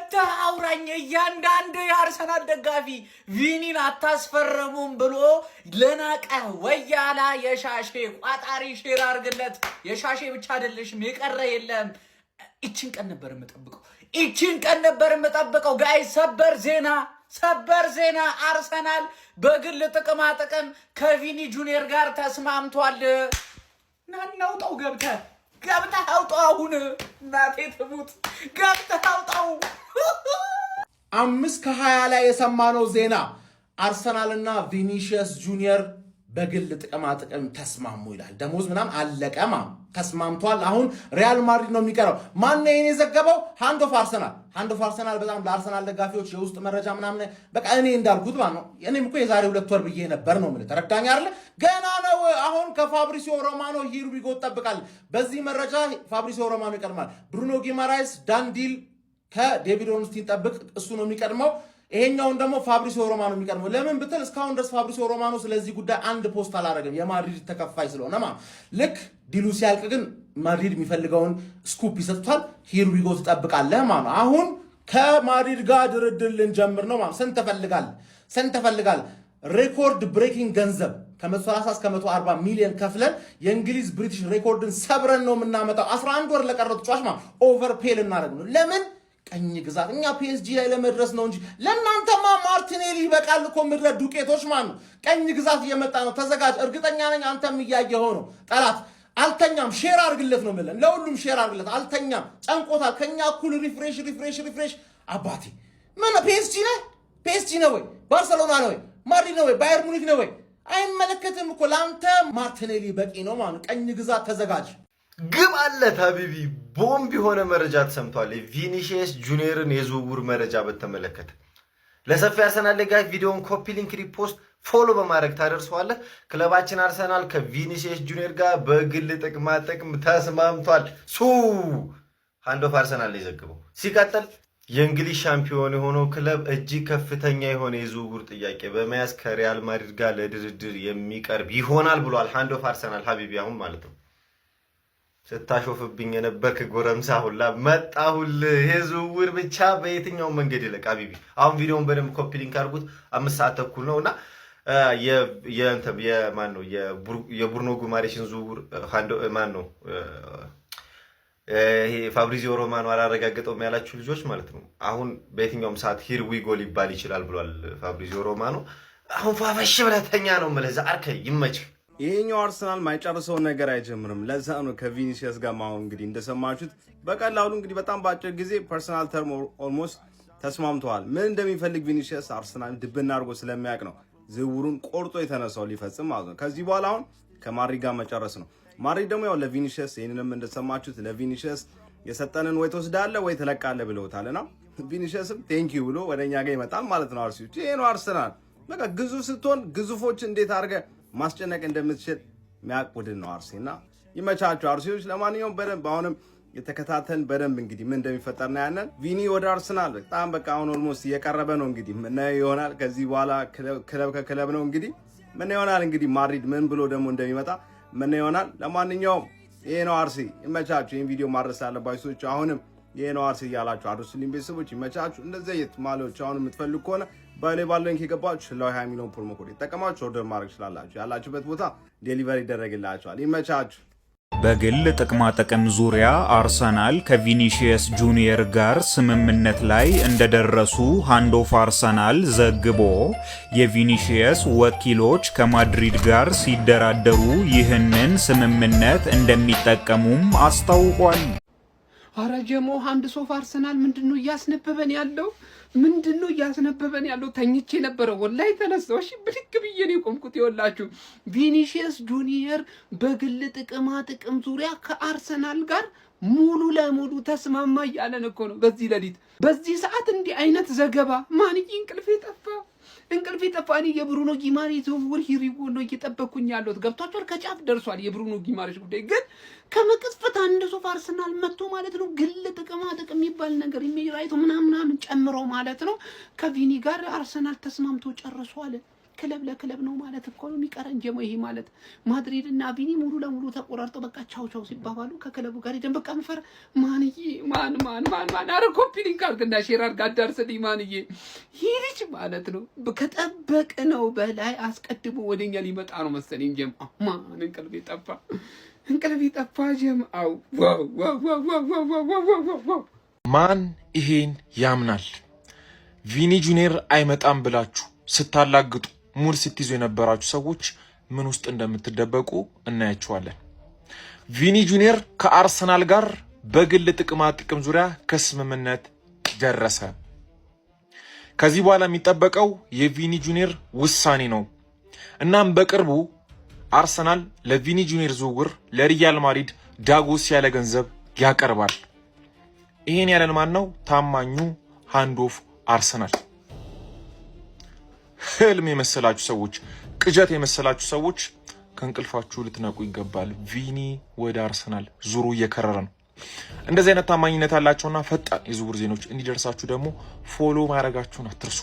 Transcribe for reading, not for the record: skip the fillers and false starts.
መተህ አውራኝ። እያንዳንድ የአርሰናል ደጋፊ ቪኒን አታስፈረሙም ብሎ ለናቀ ወያላ የሻሼ ቋጣሪ share አርግለት። የሻሼ ብቻ አይደለሽም፣ የቀረ የለም። ይችን ቀን ነበር የምጠብቀው። ይችን ቀን ነበር የምጠብቀው። Guys፣ ሰበር ዜና፣ ሰበር ዜና! አርሰናል በግል ጥቅማ ጥቅም ከቪኒ ጁኒየር ጋር ተስማምቷል። ና እናውጣው፣ ገብተህ ገብተህ አውጣው። አሁን እናቴ ትሙት፣ ገብተህ አውጣው። 5:20 ላይ የሰማነው ዜና አርሰናልና ቪኒሺየስ ጁኒየር በግል ጥቅማ ጥቅም ተስማሙ ይላል። ደሞዝ ምናምን አለቀማ፣ ተስማምቷል። አሁን ሪያል ማድሪድ ነው የሚቀረው። ማን ነው ይሄን የዘገበው? Hand of Arsenal። Hand of Arsenal በጣም ለአርሰናል ደጋፊዎች የውስጥ መረጃ ምናምን፣ በቃ እኔ እንዳልኩት ማለት ነው። እኔም እኮ የዛሬ 2 ወር ብዬ ነበር ነው የምልህ። ተረዳኝ አይደለ? ገና ነው። አሁን ከፋብሪሲዮ ሮማኖ here we go ይጠብቃል። በዚህ መረጃ ፋብሪሲዮ ሮማኖ ይቀድማል። ብሩኖ ጊማራይስ done deal ከዴቪድ ኦርንስቲን ጠብቅ፣ እሱ ነው የሚቀድመው። ይሄኛውን ደግሞ ፋብሪሲዮ ሮማኖ የሚቀድመው። ለምን ብትል እስካሁን ድረስ ፋብሪሲዮ ሮማኖ ስለዚህ ጉዳይ አንድ post አላደረገም፣ የማድሪድ ተከፋይ ስለሆነ ማለት። ልክ deal ኡ ሲያልቅ ግን ማድሪድ የሚፈልገውን scoop ይሰጡታል። Here we go ትጠብቃለህ ማለት ነው። አሁን ከማድሪድ ጋር ድርድር ልንጀምር ነው ማለት። ስንት ትፈልጋለህ? ስንት ትፈልጋለህ? Record breaking ገንዘብ ከ130 እስከ 140 ሚሊዮን ከፍለን የእንግሊዝ British record ን ሰብረን ነው የምናመጣው። 11 ወር ለቀረው ተጫዋች ማለት overpay ልናደርግ ነው። ለምን? ቀኝ ግዛት እኛ ፒኤስጂ ላይ ለመድረስ ነው እንጂ ለእናንተማ ማርቲኔሊ ይበቃል እኮ፣ ምድረ ዱቄቶች ማለት ነው። ቀኝ ግዛት እየመጣ ነው፣ ተዘጋጅ። እርግጠኛ ነኝ አንተም እያየኸው ነው። ጠላት አልተኛም። Share አድርግለት ነው የምልህ፣ ለሁሉም share አድርግለት። አልተኛም፣ ጨንቆታል። ከኛ እኩል refresh refresh refresh። አባቴ ምን ፒኤስጂ ነህ? ፒኤስጂ ነው ወይ ባርሰሎና ነው ወይ ማድሪድ ነው ወይ ባየር ሙኒክ ነው ወይ? አይመለከትም እኮ፣ ለአንተ ማርቲኔሊ በቂ ነው ማለት ነው። ቀኝ ግዛት ተዘጋጅ። ግብ አለ ሀቢቢ፣ ቦምብ የሆነ መረጃ ተሰምቷል። የቪኒሺየስ ጁኒየርን የዝውውር መረጃ በተመለከተ ለሰፊ አርሰናል ደጋፊ ቪዲዮን copy link፣ repost፣ follow በማድረግ ታደርሰዋለህ። ክለባችን አርሰናል ከቪኒሺየስ ጁኒየር ጋር በግል ጥቅማ ጥቅም ተስማምቷል። ሱ Hand of Arsenal የዘግበው። ሲቀጥል የእንግሊዝ ሻምፒዮን የሆነው ክለብ እጅግ ከፍተኛ የሆነ የዝውውር ጥያቄ በመያዝ ከሪያል ማድሪድ ጋር ለድርድር የሚቀርብ ይሆናል ብሏል። Hand of Arsenal ሀቢቢ፣ አሁን ማለት ነው ስታሾፍብኝ የነበርክ ጎረምሳ ሁላ መጣሁልህ። ይሄ ዝውውር ብቻ በየትኛው መንገድ ይለቅ ሀቢቢ። አሁን ቪዲዮውን በደንብ copy link አድርጉት። 5 ሰዓት ተኩል ነው እና የማን ነው የቡርኖ ጉማሬሽን ዝውውር ማን ነው ይሄ ፋብሪዚዮ ሮማኖ አላረጋገጠውም ያላችሁ ልጆች ማለት ነው። አሁን በየትኛውም ሰዓት here we go ሊባል ይችላል ብሏል ፋብሪዚዮ ሮማኖ። አሁን ፏፈሽ ብለህ ተኛ ነው የምልህ። ዛርከ ይመችህ። ይሄኛው አርሰናል ማይጨርሰውን ነገር አይጀምርም። ለዛ ነው ከቪኒሲየስ ጋር አሁን እንግዲህ እንደሰማችሁት በቀላሉ እንግዲህ በጣም በአጭር ጊዜ personal term almost ተስማምተዋል። ምን እንደሚፈልግ ቪኒሲየስ አርሰናል ድብና አድርጎ ስለሚያውቅ ነው ዝውውሩን ቆርጦ የተነሳው ሊፈጽም ማለት ነው። ከዚህ በኋላ አሁን ከማድሪድ ጋር መጨረስ ነው። ማድሪድ ደግሞ ያው ለቪኒሲየስ፣ ይህንንም እንደሰማችሁት፣ ለቪኒሲየስ የሰጠንን ወይ ትወስዳለህ ወይ ትለቃለህ ብለውታል እና ቪኒሲየስም thank you ብሎ ወደ እኛ ጋር ይመጣል ማለት ነው። አርሲዎች፣ ይሄ ነው አርሰናል። በቃ ግዙፍ ስትሆን ግዙፎች እንዴት አድርገህ ማስጨነቅ እንደምትችል የሚያውቅ ቡድን ነው አርሴ እና ይመቻቸው አርሴዎች። ለማንኛውም በደንብ አሁንም የተከታተልን በደንብ እንግዲህ ምን እንደሚፈጠር እናያለን። ቪኒ ወደ አርሰናል በጣም በቃ አሁን almost እየቀረበ ነው። እንግዲህ ምናየው ይሆናል። ከዚህ በኋላ ክለብ ከክለብ ነው፣ እንግዲህ ምን ይሆናል፣ እንግዲህ ማድሪድ ምን ብሎ ደግሞ እንደሚመጣ ምን ይሆናል። ለማንኛውም ይሄ ነው አርሴ፣ ይመቻችሁ። ይህን ቪዲዮ ማድረስ ያለባችሁ ሰዎች አሁንም ይሄ ነው አርሴ እያላችሁ አድርሱልኝ። ቤተሰቦች ይመቻችሁ። እንደዚህ አይነት ማሊያዎች አሁን የምትፈልጉ ከሆነ በላይ ባለው link የገባችሁ ላይ 20 ሚሊዮን promo code ይጠቀማችሁ order ማድረግ ትችላላችሁ። ያላችሁበት ቦታ delivery ይደረግላችኋል። ይመቻችሁ። በግል ጥቅማጥቅም ዙሪያ አርሰናል ከቪኒሺየስ ጁኒየር ጋር ስምምነት ላይ እንደደረሱ Hand of Arsenal ዘግቦ የቪኒሺየስ ወኪሎች ከማድሪድ ጋር ሲደራደሩ ይህንን ስምምነት እንደሚጠቀሙም አስታውቋል። አረ ጀሞ፣ Hand of Arsenal ምንድን ነው እያስነበበን ያለው? ምንድን ነው እያስነበበን ያለው? ተኝቼ ነበረ፣ ወላሂ ተነሳሁ። እሺ ብድግ ብዬ ነው የቆምኩት። ይኸውላችሁ ቪኒሺየስ ጁኒየር በግል ጥቅማ ጥቅም ዙሪያ ከአርሰናል ጋር ሙሉ ለሙሉ ተስማማ እያለን እኮ ነው። በዚህ ሌሊት በዚህ ሰዓት እንዲህ አይነት ዘገባ ማንዬ፣ እንቅልፌ ጠፋ፣ እንቅልፌ ጠፋ። እኔ የብሩኖ ጊማሬስ ዝውውር here we go ነው እየጠበቅኩኝ ያለሁት። ገብቷቸዋል። ከጫፍ ደርሷል የብሩኖ ጊማሬስ ጉዳይ። ግን ከመቅጽበት Hand of Arsenal መጥቶ ማለት ነው ግል ጥቅማ ጥቅም የሚባል ነገር right ኡ ምናምን ምናምን ጨምሮ ማለት ነው ከቪኒ ጋር አርሰናል ተስማምቶ ጨርሷል። ክለብ ለክለብ ነው ማለት እኮ ነው የሚቀረን ጀሞ። ይሄ ማለት ማድሪድ እና ቪኒ ሙሉ ለሙሉ ተቆራርጠው በቃ ቻው ቻው ሲባባሉ ከክለቡ ጋር ሄደን በቃ ምፈር ማንዬ ማን ማን ማን ማን፣ አረ copy link አድርግና share አድርግ አዳርስልኝ ማንዬ። ይህ ልጅ ማለት ነው ከጠበቅነው በላይ አስቀድሞ ወደኛ ሊመጣ ነው መሰለኝ። ጀምአ ማን እንቅልፍ ጠፋ፣ እንቅልፍ ጠፋ። ጀምአው wow wow wow wow wow wow wow wow! ማን ይሄን ያምናል? ቪኒ ጁኒየር አይመጣም ብላችሁ ስታላግጡ ሙድ ስትይዙ የነበራችሁ ሰዎች ምን ውስጥ እንደምትደበቁ እናያችኋለን። ቪኒ ጁኒየር ከአርሰናል ጋር በግል ጥቅማ ጥቅም ዙሪያ ከስምምነት ደረሰ። ከዚህ በኋላ የሚጠበቀው የቪኒ ጁኒየር ውሳኔ ነው። እናም በቅርቡ አርሰናል ለቪኒ ጁኒየር ዝውውር ለሪያል ማድሪድ ዳጎስ ያለ ገንዘብ ያቀርባል። ይሄን ያለን ማን ነው? ታማኙ Hand of Arsenal። ህልም የመሰላችሁ ሰዎች፣ ቅዠት የመሰላችሁ ሰዎች ከእንቅልፋችሁ ልትነቁ ይገባል። ቪኒ ወደ አርሰናል ዙሩ እየከረረ ነው። እንደዚህ አይነት ታማኝነት ያላቸውና ፈጣን የዝውውር ዜናዎች እንዲደርሳችሁ ደግሞ follow ማድረጋችሁን አትርሱ።